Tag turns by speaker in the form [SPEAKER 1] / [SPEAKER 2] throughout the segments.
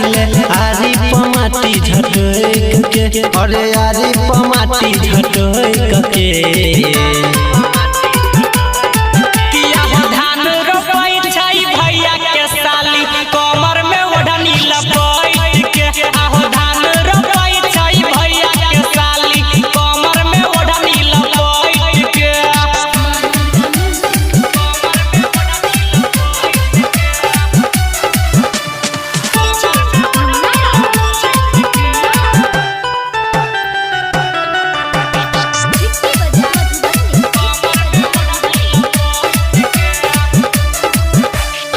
[SPEAKER 1] ले आरी पमाटी झटक के, अरे आरी पमाटी झटक के।
[SPEAKER 2] किया हो धान रोपै छै भैया के साली, कमर में ओढ़नी लपेट के। आहो धान रोपै छै भैया के साली, कमर में ओढ़नी लपेट के।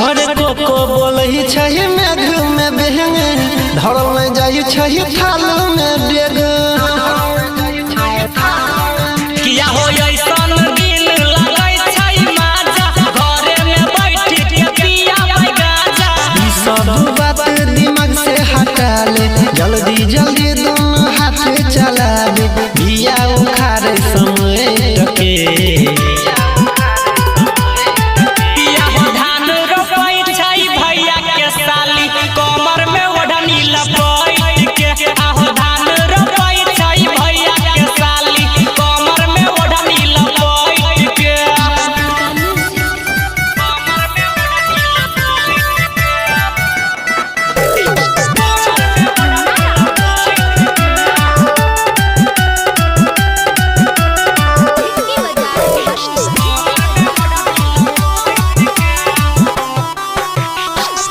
[SPEAKER 1] अरे कोको बोलही छै मेघ में बेंग, धरल नहीं जाइ छै थाल में डेग।
[SPEAKER 2] किया हो ऐसन दिन लगै छै माजा, घरे में बैठ के पिया गाजा।
[SPEAKER 1] ई सब बात दिमाग से हटा ले, जल्दी जल्दी दोनों हाथ चला दे, बिया उखाड़े समय के।
[SPEAKER 2] किया हो धान रोपै छै भैया के साली, कमर में ओढ़नी लपेट के। आहो धान रोपै छै भैया के साली, कमर में ओढ़नी लपेट के।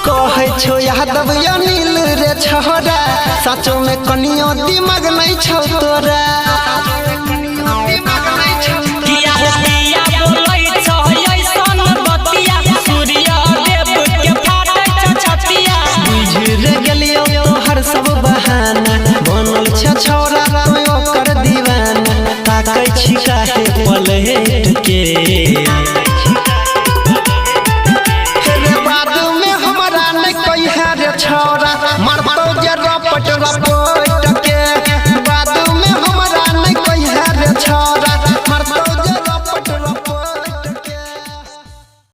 [SPEAKER 1] कहै छौ यादव अनिल रे छहरा, साचो में कनियो दिमाग नहीं छौ तोरा।